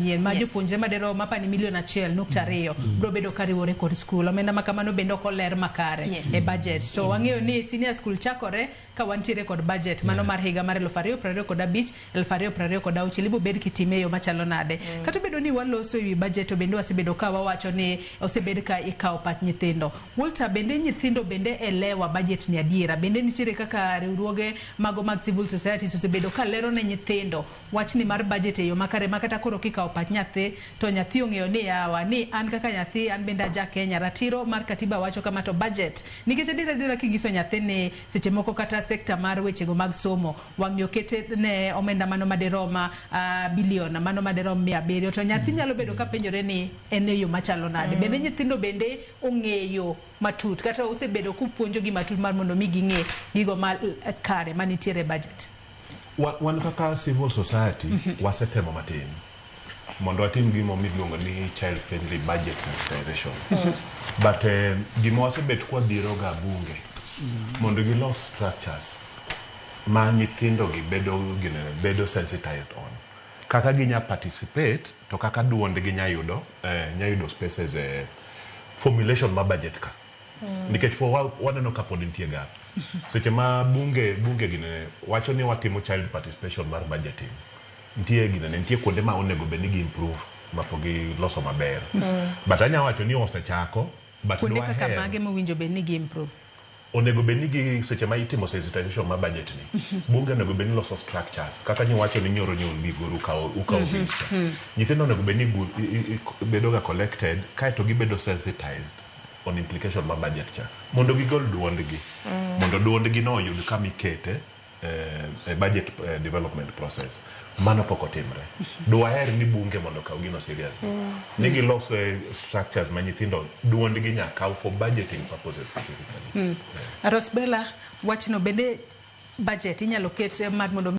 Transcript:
Manyien ma jopuonjre madirom apani milion 1.2 biro bedo kariwore kod skul. Omenda ma kamano bende ok oler makare e budget. To wang'eyo ni senior school chakore ka wantiere kod budget mano mar higa mar 2025 2026. Ibiro bed kitime e yo machalo nade? Kata obedo ni waloso ewi budget, to bende wasebedo ka wawacho ni osebed ka ikawo pach nyithindo. Walter, bende nyithindo bende elewa budget ni adiera? Bende nitiere kaka riwruoge mago mag civil societies osebedo ka lero ne nyithindo wachni mar budget e yo makare, ma kata koro kikawo pach nyathi to nyathi ong'eyo ni yawa ni an kaka nyathi, an bende aja Kenya, ratiro mar katiba wacho kama, to budget? Nikech adiera adiera, kinyiso nyathi ni seche moko kata sekta mar wechego mag somo wang'ni okete ne omenda mano madirom bilion mano madirom 700, to nyathi nyalo bedo ka penjore ni en e yo machalo nade. Bende nyithindo bende ong'eyo matut, kata osebedo kupuonjogi matut mar mondo mi ging'e gigo ma kare manitiere e budget? Wan kaka civil society wasetemo matin mondo watim gimo miluongo ni child friendly budget sensitization, but gima wasebet kwadhiro ga bunge mondo gilos structures ma nyithindo gi bedo ginene, bedo sensitized on kaka ginya participate, to kaka duondgi nya yudo spaces e formulation ma budget ka, nikech po waneno ka pod nitie gap. Seche ma bunge ginene wacho ni watimo child participation mar budgeting, nitie ginene, nitie kuonde ma onego bed ni gi improve mapok giloso maber, but anya wacho ni osechako, but Kuonde kaka dwaher mage mowinjo bed ni gi improve? Onego bed ni gi seche ma itimo sensitization mar budget ni, bunge onego bed ni loso structures kaka nyiwacho ni nyoro ni un gigoro ukawo views cha. Nyithindo onego bed ni bedo ga collected, kaeto gibedo sensitized on implication mar budget cha mondo gigol duondgi, mondo duondgi no oyud kama ikete e budget development process. Mano pok otimre. Dwaher ni bunge mondo okaw gino seriously, ni gilos structures ma nyithindo duondgi nya kaw for budgeting purposes specifically. Rosbella, wachno bende budget inyalo ket mar mondo